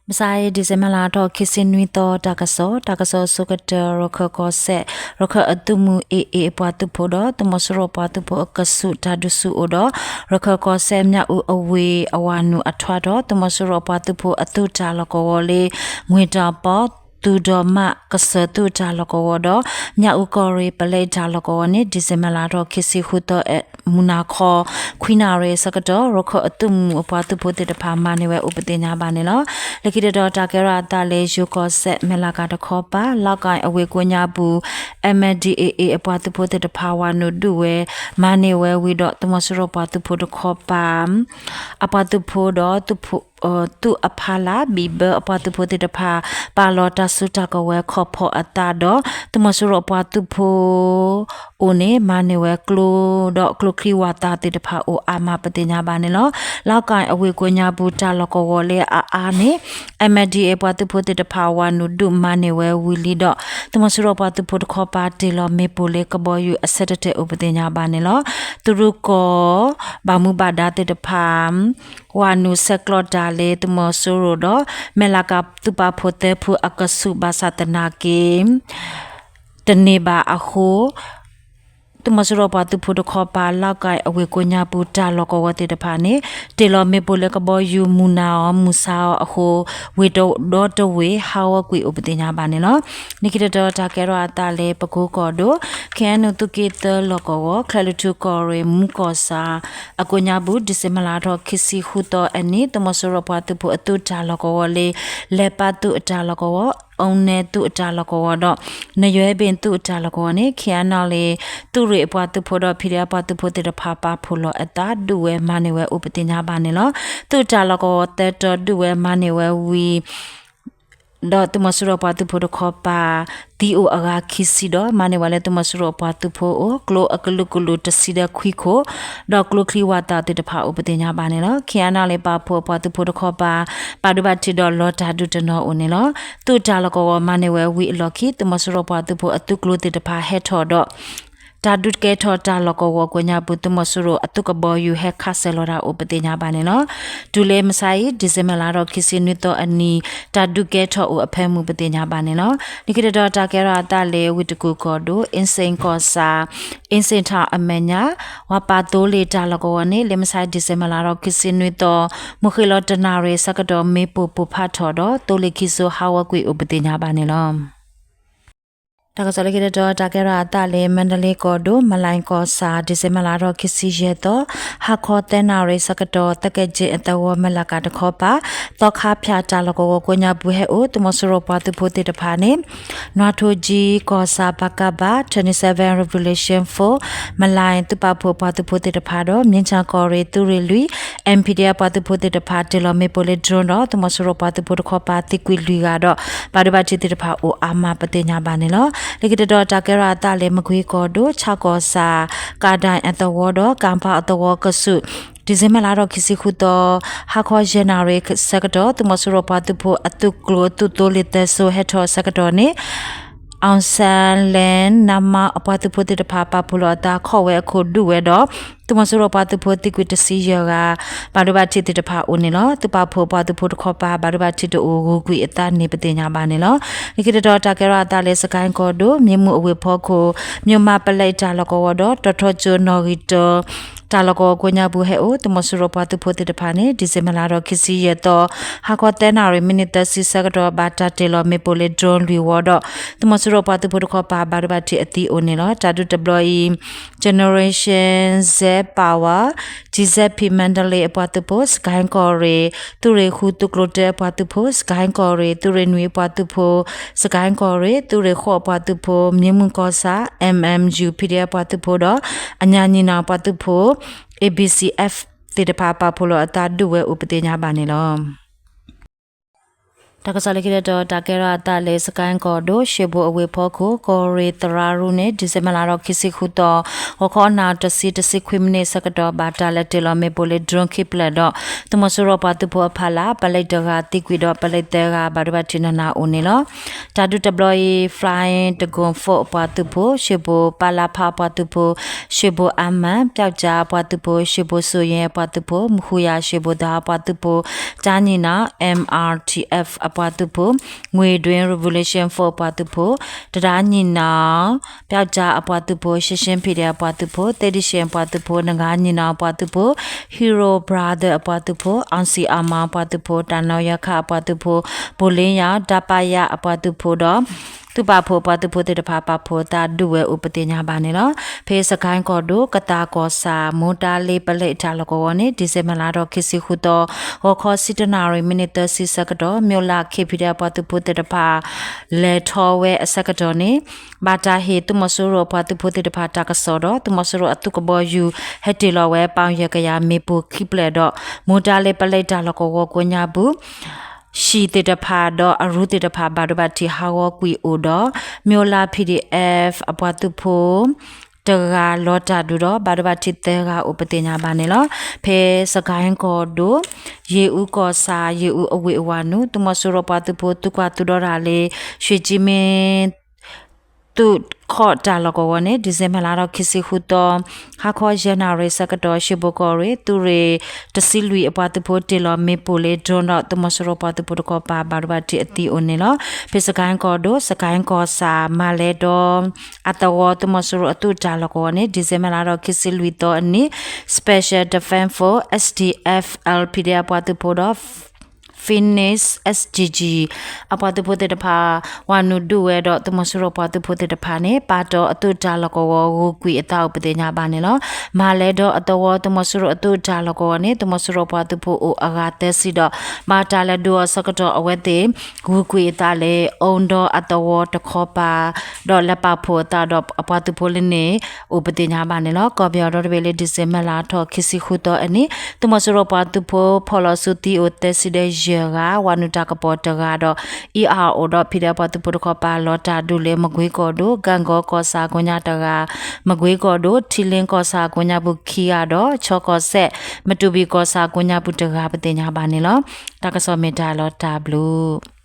မုၢ်ဆါအံၤ December လါထီၣ်ခံဆံနွံသီ တၢ်ကစီၣ်, တၢ်ကစီၣ်အဆိကတၢၢ် ရခၢၣ်ကီၢ်စဲၣ် ရခၢၣ်အသုးမုၢ် A A အပှၤသုးဖိဒီး သုးမီၤစိရိၤပှၤသုးဖိအကဆူး တၢ်ဒုးဆူၣ်အိၣ်ဒီး ရခၢၣ်ကီၢ်စဲၣ် မၠၣ်အူအဝ့ၢ်အဝၤနုာ်အထွးထီၣ် သုးမီၤစိရိၤပှၤသုးဖိအသုးတၢ်လီၢ်ကဝီၤလၢ ငွေတောင်ပေါက် သုးဒီမးကစၢၢ်သုးတၢ်လီၢ်ကဝီၤဒီး မၠၣ်အူကီၢ်ရ့ၣ်ပလဲတၢ်လီၢ်ကဝီၤန့ၣ် December လါထီၣ်ခံဆံဃုသီ မုၢ်နၤခီ ခွံနၣ်ရံၣ်ဆၢကတီၢ် ရခၢၣ်အသုးမုၢ်အပှၤသုးဖိသ့ၣ်တဖၣ် မၤန့ၢ်ဝဲအိၣ်ပသ့ၣ်ညါဘၣ်န့ၣ်လီၤ. လၢခံတတီၤ တၢ်ကဲထီၣ်အသးလၢ ယိၤကီၢ်စဲၣ် မဲၢ်လးကၤတခီပၤ လီကၣ်အဝ့ၢ်ကိးညါပူၤ M N D A A အပှၤသုးဖိသ့ၣ်တဖၣ် ဝၤနုာ်ဒုးဝဲ မၤန့ၢ်ဝဲဝံၤဒီး သုးမီၤစိရိၤပှၤသုးဖိတခီပၤ အပှၤသုးဖိဒီး သုးအဖီလာ် ဘံၣ်ဘၢအပှၤသုးဖိသ့ၣ်တဖၣ် ပာ်လီၤတၢ်စုတၢ်ကဝဲၤ ခီၣ်ဖီၣ်အသးဒီး သုးမီၤစိရိၤအပှၤသုးဖိအိၣ်န့ၣ် မၤန့ၢ်ဝဲကျိဒီးကျိချံဝၤသးသ့ၣ်တဖၣ်အိၣ်အါမးပသ့ၣ်ညါဘၣ်န့ၣ်လီၤ. လီကၣ်အဝ့ၢ်ကိးညါပူၤ တၢ်လီၢ်ကဝီၤလၢအအါန့ၣ် M N D A A ပှၤသုးဖိသ့ၣ်တဖၣ် ဝၤနုာ်ဒုးမၤန့ၢ်ဝဲဝံၤလံဒီး သုးမီၤစိရိၤပှၤသုးဖိတခီပၤ တ့ၢ်လီၤမ့ၣ်ပိၢ်လၢကဘီယူၤအဆၢတတဲာ်အိၣ်ပသ့ၣ်ညါဘၣ်န့ၣ်လီၤ. သုးရူၢ်ကီၢ် ဘၣ်မူဘၣ်ဒါသ့ၣ်တဖၣ် ဝၤနုာ်ဆဲးကျိးတၢ်လၢသုးမီၤစိရိၤဒီး မဲၢ်လးကၤသုးပာ်ဖှိၣ်သၢဖုအကဆူး ဘၣ်ဆၣ်သနာ်က့ တန့ၢ်ဘၣ်အဃိ သုးမီၤစိရိၤပှၤသုးဖိတခီပၤ လီကၣ်အဝ့ၢ်ကိးညါပူၤ တၢ်လီၢ်ကဝီၤသ့ၣ်တဖၣ်န့ၣ် တ့ၢ်လီၤမ့ၣ်ပိၢ်လၢကဘီယူၤ မုၢ်နၤအီၤမုၢ်ဆါအီၤအဃိ ဝ့ၢ်ဒီတဝ့ၢ် ဟးဂီၤကွံာ်အိၣ်ပသ့ၣ်ညါဘၣ်န့ၣ်လီၤ. လၢခံတတီၤ တၢ်ကဲထီၣ်အသးလၢ ပကိကီၢ်ဒိၣ် K N U သုးက့သၢလီၢ်ကဝီၤ ချၢၣ်လွံၢ်ထူၣ်ကီၢ်ရ့ၣ် မူကီၢ်ဆၣ် အကိးညါပူၤ December လါထီၣ်ခံဆံဃုသီအနံၤ သုးမီၤစိရိၤပှၤသုးဖိအသုးတၢ်လီၢ်ကဝီၤလၢ လဲၤပာ်သုးအတၢ်လီၢ်ကဝီၤ အူနဲသုးအတၢ်လီၢ်ကဝီၤဒီး နယွဲဘ့ၣ်သုးအတၢ်လီၢ်ကဝီၤန့ၣ် K N L A သုးရ့ၣ်အပှၤသုးဖိဒီး P D F ပှၤသုးဖိသ့ၣ်တဖၣ် ပာ်ဖှိၣ်လီၤအသး ဒုးဝဲမၤန့ၢ်ဝဲအိၣ်ပသ့ၣ်ညါဘၣ်န့ၣ်လီၤ. သုးတၢ်လီၢ်ကဝီၤသၢတီၤ ဒုးဝဲမၤန့ၢ်ဝဲဝံၤ ဒီးသုးမီၤစိရိၤပှၤသုးဖိတခီပၤ သံအိၣ်အဂၤခံဆံဒီး မၤန့ၢ်ဝဲလၢသုးမီၤစိရိၤအပှၤသုးဖိအအိၣ် ကျိအကလုာ်ကလုာ်တဆံဒီးခွံခိၣ် ဒီးကျိချံဝၤသးသ့ၣ်တဖၣ်အိၣ်ပသ့ၣ်ညါဘၣ်န့ၣ်လီၤ. K N L A ပာ်ဖှိၣ်အပှၤသုးဖိတခီပၤ ဘၣ်ဒိဘၣ်ထံးဒီးလီၤတၢ်ဒုးတနီၤအိၣ်န့ၣ်လီၤ. သုးတၢ်လီၢ်ကဝီၤမၤန့ၢ်ဝဲဝံၤအလီၢ်ခံ သုးမီၤစိရိၤပှၤသုးဖိအသုးကျိၤသ့ၣ်တဖၣ်ဟဲထီၣ်ဒီး တၢ်ဒုးကဲထီၣ်တၢ်လီၢ်ကဝီၤကိးညါပူၤ သုးမီၤစိရိၤအသုးကဘီယူၤဟဲခးစဲၤလီၤတၢ်အိၣ်ပသ့ၣ်ညါဘၣ်န့ၣ်လီၤ. တုၤလၢမုၢ်ဆါအံၤ December လါထီၣ်ခံဆံနွံသီအနံၤ တၢ်ဒုးကဲထီၣ်အိၣ်အဖၢမုၢ်ပသ့ၣ်ညါဘၣ်န့ၣ်လီၤ. လၢခံတတီၤ တၢ်ကဲထီၣ်အသးလၢ ဝ့ၢ်တကူၣ်ကီၢ်ဒိၣ် အ့စ့ၣ်ကီၢ်ဆၣ် အ့စ့ၣ်ထၣ်အမဲာ်ညါ ဝၤပာ်သိလ့ၣ်တၢ်လီၢ်ကဝီၤန့ၣ် လၢမုၢ်ဆါ December လါထီၣ်ခံဆံနွံသီ မုၢ်ဃ့ၢ်လီၤတနၣ်ရံၣ်ဆၢကတီၢ် မ့ၣ်ပိၢ်ပိၢ်ဖးထီၣ်ဒီး သိလ့ၣ်ခံစိဟးဂီၤကွံာ်အိၣ်ပသ့ၣ်ညါဘၣ်န့ၣ်လီၤ. တၢ်ကစီၣ်လၢခံတတီၤ တၢ်ကဲထီၣ်အသးလၢ မါဒလ့ကီၢ်ဒိၣ် မလၣ်ကီၢ်ဆၣ် December လါထီၣ်ခံဆံယဲၢ်သီ ဟါခီသၢနၣ်ရံၣ်ဆၢကတီၢ် သကဲးက့အသဝီ မဲၢ်လးကၤတခီပၤ သီခါဖၠၣ်တၢ်လီၢ်ကဝီၤကိးညါပူၤဟဲအိၣ် သုးမီၤစိရိၤပှၤသုးဖိသ့ၣ်တဖၣ်န့ၣ် နွါထိကၠံကီၢ်ဆၣ် ပကဘ twenty seven Revolution Force မလၣ်သုးပာ်ဖှိၣ်ပှၤသုးဖိသ့ၣ်တဖၣ်ဒီး မြင်းခြံကီၢ်ရ့ၣ်သုးရ့ၣ်လွံၢ် M P D F ပှၤသုးဖိသ့ၣ်တဖၣ် တ့ၢ်လီၤမ့ၣ်ပိၢ်လၢ drone ဒီး သုးမီၤစိရိၤပှၤသုးဖိတခီပၤသံကွံာ်လွံၢ်ဂၤဒီး ဘၣ်ဒိဘၣ်ထံးသ့ၣ်တဖၣ်အိၣ်အါမးပသ့ၣ်ညါဘၣ်န့ၣ်လီၤ. လၢခံတတီၤ တၢ်ကဲထီၣ်အသးလၢ မကွ့ကီၢ်ဒိၣ် ဆၣ်ကီၢ်ဆၣ် ကၣ်ဒၣ်အသဝီဒီး ကၣ်ဖၣ်အသဝီကဆူး December လါထီၣ်ခံဆံဃုသီ ဟါခီယဲၢ်နၣ်ရံၣ်ဆၢကတီၢ် သုးမီၤစိရိၤပှၤသုးဖိအသုးကျိၤအသုးသိလ့ၣ်သၢစိဟဲထီၣ်ဆၢကတီၢ်န့ၣ် အောင်ဆန်းလမ်း နမ အပှၤသုးဖိသ့ၣ်တဖၣ် ပာ်ဖှိၣ်လီၤအသးခီၣ်ဝဲအခိၣ်ဒုးဝဲဒီး သုးမီၤစိရိၤပှၤသုးဖိသံကွံာ်တဆံယဲၢ်ဂၤ ဘၣ်ဒိဘၣ်ထံးသ့ၣ်တဖၣ်အိၣ်န့ၣ်လီၤ. သုးပာ်ဖှိၣ်ပှၤသုးဖိတခီပၤ ဘၣ်ဒိဘၣ်ထံးတအိၣ် ဂုၤကွံာ်အသးန့ၣ် ပသ့ၣ်ညါဘၣ်န့ၣ်လီၤ. လၢခံတတီၤ တၢ်ကဲထီၣ်အသးလၢ စကဲၣ်ကီၢ်ဒိၣ် မ့ၢ်မုၢ်အဝ့ၢ်ဖီခိၣ် မ့ၢ်မၤပလဲတၢ်လီၢ်ကဝီၤဒီး တီၤထီကၠိနီၣ်ဂံၢ်တၢ တၢ်လီၢ်ကဝီၤကိးညါပူၤဟဲအိၣ် သုးမီၤစိရိၤပှၤသုးဖိသ့ၣ်တဖၣ်န့ၣ် December လါထီၣ်ခံဆံယဲၢ်သီ ဟါခီသၢနၣ်ရံၣ် မံးနံးသၢဆံဆၢကတီၢ် ဘၣ်တၢ်တ့ၢ်လီၤမ့ၣ်ပိၢ်လၢ drone လွံၢ်ဝီဒီး သုးမီၤစိရိၤပှၤသုးဖိတခီပၤ ဘၣ်ဒိဘၣ်ထံးအသံအိၣ်န့ၣ်လီၤ. တၢ်ဒုးတဘျီအံၤ Generation Z Power ကၠံၣ်စဲၣ်ဖံး မါဒလ့အပှၤသုးဖိ စကဲၣ်ကီၢ်ရ့ၣ် သုးရ့ၣ်ဃုသုးကျိၤတၢအပှၤသုးဖိ စကဲၣ်ကီၢ်ရ့ၣ် သုးရ့ၣ်နွံအပှၤသုးဖိ စကဲၣ်ကီၢ်ရ့ၣ် သုးရ့ၣ်ဃိးအပှၤသုးဖိ မ့ၢ်မုၢ်ကီၢ်ဆၣ် M M U P D F ပှၤသုးဖိဒီး အညါနံၣ်နီၣ်ပှၤသုးဖိ A B C F သ့ၣ်တဖၣ် ပာ်ဖှိၣ်လီၤအသးဒုးဝဲအိၣ်ပသ့ၣ်ညါဘၣ်န့ၣ်လီၤ. လၢ တၢ်ကစီၣ်လၢခံတတီၤ တၢ်ကဲထီၣ်အသးလၢ စကဲၣ်ကီၢ်ဒိၣ် ရှ့ၣ်ဘိၣ်အဝ့ၢ်ဖီခိၣ် ကီၢ်ရ့ၣ်သရၣ်ရူန့ၣ် December လါထီၣ်ခံဆံဃုသီ ဂီၤခီနၣ်ရံၣ်တဆံ တဆံခွံမံးနံးဆၢကတီၢ် ဘၣ်တၢ်လဲၤတ့ၢ်လီၤမ့ၣ်ပိၢ်လၢ drone ခံဖျၢၣ်ဒီး သုးမီၤစိရိၤပှၤသုးဖိအဖီလာ် ပလဲတဂၤသံကွံာ်ဒီး ပလဲသၢဂၤဘၣ်ဒိဘၣ်ထံးနးနးအိၣ်န့ၣ်လီၤ. တၢ်ဒုးတဘျီအံၤ Flying Dragoon Force အပှၤသုးဖိ, ရှ့ၣ်ဘိၣ်ပၢ်လါဖးအပှၤသုးဖိ, ရှ့ၣ်ဘိၣ်အမၣ် ပျောက်ကျား အပှၤသုးဖိ, ရှ့ၣ်ဘိၣ်စိၣ်ယဲၢ်အပှၤသုးဖိ, မဃုယၤ ရှ့ၣ်ဘိၣ်သၣ်အပှၤသုးဖိ, တၢ်ညီနောင် MRTF အပှၤသုးဖိ, ငွေတွင်း Revolution Force အပှၤသုးဖိ, တဒါညီနောင် ပျောက်ကျား အပှၤသုးဖိ, ရှ့ရှ့ PDF အပှၤသုးဖိ, သ့ဒံရှ့ အပှၤသုးဖိ, နဂါညီနောင် အပှၤသုးဖိ, Hero Brother အပှၤသုးဖိ, အောင်စံအမ အပှၤသုးဖိ, တၢ်နီၣ်ယီၤခး အပှၤသုးဖိ, ဘိၣ်လ့ယၤ ဒပယ အပှၤသုးဖိဒီး သုးပာ်ဖှိၣ်အပှၤသုးဖိသ့ၣ်တဖၣ် ပာ်ဖှိၣ်အသးဒုးဝဲအိၣ်ပသ့ၣ်ညါဘၣ်န့ၣ်လီၤ. ဖဲစကဲၣ်ကီၢ်ဒိၣ် ကသးကီၢ်ဆၣ် မိၢ်တၢ်လ့ပလဲအတၢ်လီၢ်ကဝီၤန့ၣ် December လါထီၣ်ခံဆံဃုသီ ဂီၤခီဆံတၢနၣ်ရံၣ် မံးနံးသၢဆံဆၢကတီၢ် မၠိလၢ KPD အပှၤသုးဖိသ့ၣ်တဖၣ် လဲၤထီၣ်ဝဲအဆၢကတီၢ်န့ၣ် ဘၣ်တၢ်ဟ့ၣ်သုးမီၤစိရိၤအပှၤသုးဖိသ့ၣ်တဖၣ်တၢ်ကစီၣ်ဒီး သုးမီၤစိရိၤအသုးကဘီယူၤ ဟဲတ့ၢ်လီၤဝဲ ပီၣ်ယဲၢ်ကယၤမ့ၣ်ပိၢ်ခံဖျၢၣ်ဒီး မိၢ်တၢ်လ့ပလဲတၢ်လီၢ်ကဝီၤကိးညါပူၤ ဟံၣ်သ့ၣ်တဖၣ်ဒီးအရူသ့ၣ်တဖၣ်ဘၣ်ဒိဘၣ်ထံးဟးဂီၤကွံာ်အိၣ်ဒီး မၠိလၢ PDF အပှၤသုးဖိ တဂၤလီၤတၢ်ဒုးဒီး ဘၣ်ဒိဘၣ်ထံးသၢဂၤအိၣ်ပသ့ၣ်ညါဘၣ်န့ၣ်လီၤ. ဖဲစကဲၣ်ကီၢ်ဒိၣ် ယ့ၣ်အူကီၢ်ဆၣ် ယ့ၣ်အူအဝ့ၢ်အဝၤနုာ် သုးမီၤစိရိၤပှၤသုးဖိသုးကွၢ်သုးဒီတၢ်လၢ ရွှေကျင် မ့ၢ် သုးခိၣ်တၢ်လီၢ်ကဝီၤန့ၣ် December လါထီၣ်ခံဆံဃုသီ ဟါခီယဲၢ်နၣ်ရံၣ်ဆၢကတီၢ် ရှ့ၣ်ဘိၣ်ကီၢ်ရ့ၣ် သုးရ့ၣ်တဆံလွံၢ်အပှၤသုးဖိတ့ၢ်လီၤမ့ၣ်ပိၢ်လၢ drone ဒီး သုးမီၤစိရိၤပှၤသုးဖိတခီပၤ ဘၣ်ဒိဘၣ်ထံးအသံအိၣ်န့ၣ်လီၤ. ဖဲစကဲၣ်ကီၢ်ဒိၣ် စကဲၣ်ကီၢ်ဆၣ် မၤလဲဒီ အသဝီ သုးမီၤစိရိၤအသုးတၢ်လီၢ်ကဝီၤန့ၣ် December လါထီၣ်ခံဆံလွံၢ်သီအနံၤ Special Defense Force SDF LPD အပှၤသုးဖိဒီး Phoenix SGG အပှၤသုးဖိသ့ၣ်တဖၣ် ဝၤနုာ်ဒုးဝဲဒီး သုးမီၤစိရိၤပှၤသုးဖိသ့ၣ်တဖၣ်န့ၣ် ပာ်တီၤအသုးတၢ်လီၢ်ကဝီၤဂုာ်ကွံာ်အသးအိၣ်ပသ့ၣ်ညါဘၣ်န့ၣ်လီၤ. မၤလဲဒီးအသဝီ သုးမီၤစိရိၤအသုးတၢ်လီၢ်ကဝီၤန့ၣ် သုးမီၤစိရိၤပှၤသုးဖိအိၣ်အဂၤသၢဆံဒီး ဘၣ်တၢ်လဲၤဒုးအီၤဆၢကတီၢ်အဝဲသ့ၣ် ဂုာ်ကွံာ်အသးလၢ အိၣ်ဒီးအသဝီတခီပၤ ဒီးလဲၤပာ်ဖှိၣ်အသးဒီးအပှၤသုးဖိလၢန့ၣ် အိၣ်ပသ့ၣ်ညါဘၣ်န့ၣ်လီၤ. ကီၢ်ပယီၤဒီတဘ့ၣ်လၢ December လါထီၣ်ခံဆံဃုသီအနံၤ သုးမီၤစိရိၤပှၤသုးဖိဖီၣ်လီၤစုသံအိၣ်သၢဆံဒီးယဲၢ်ဂၤ ဝၤနုာ်တၢ်ကပီၤတဂၤဒီး အံၤအအိၣ်ဒီး ဖံးဒဲးပှၤသုးဖိတခီပၤလီၤတၢ်ဒုးလၢ မကွ့ကီၢ်ဒိၣ် ကၣ်ကီကီၢ်ဆၣ်ကိးညါတဂၤ မကွ့ကီၢ်ဒိၣ် ထံလ့ကီၢ်ဆၣ်ကိးညါပူၤခံဂၤဒီး ခၠီကီၢ်စဲၣ် မတူၢ်ဘံၣ်ကီၢ်ဆၣ်ကိးညါပူၤတဂၤပသ့ၣ်ညါဘၣ်န့ၣ်လီၤ. တၢ်ကစီၣ်မ့ၢ်တၢ်လီၤတၢ်ဘျုး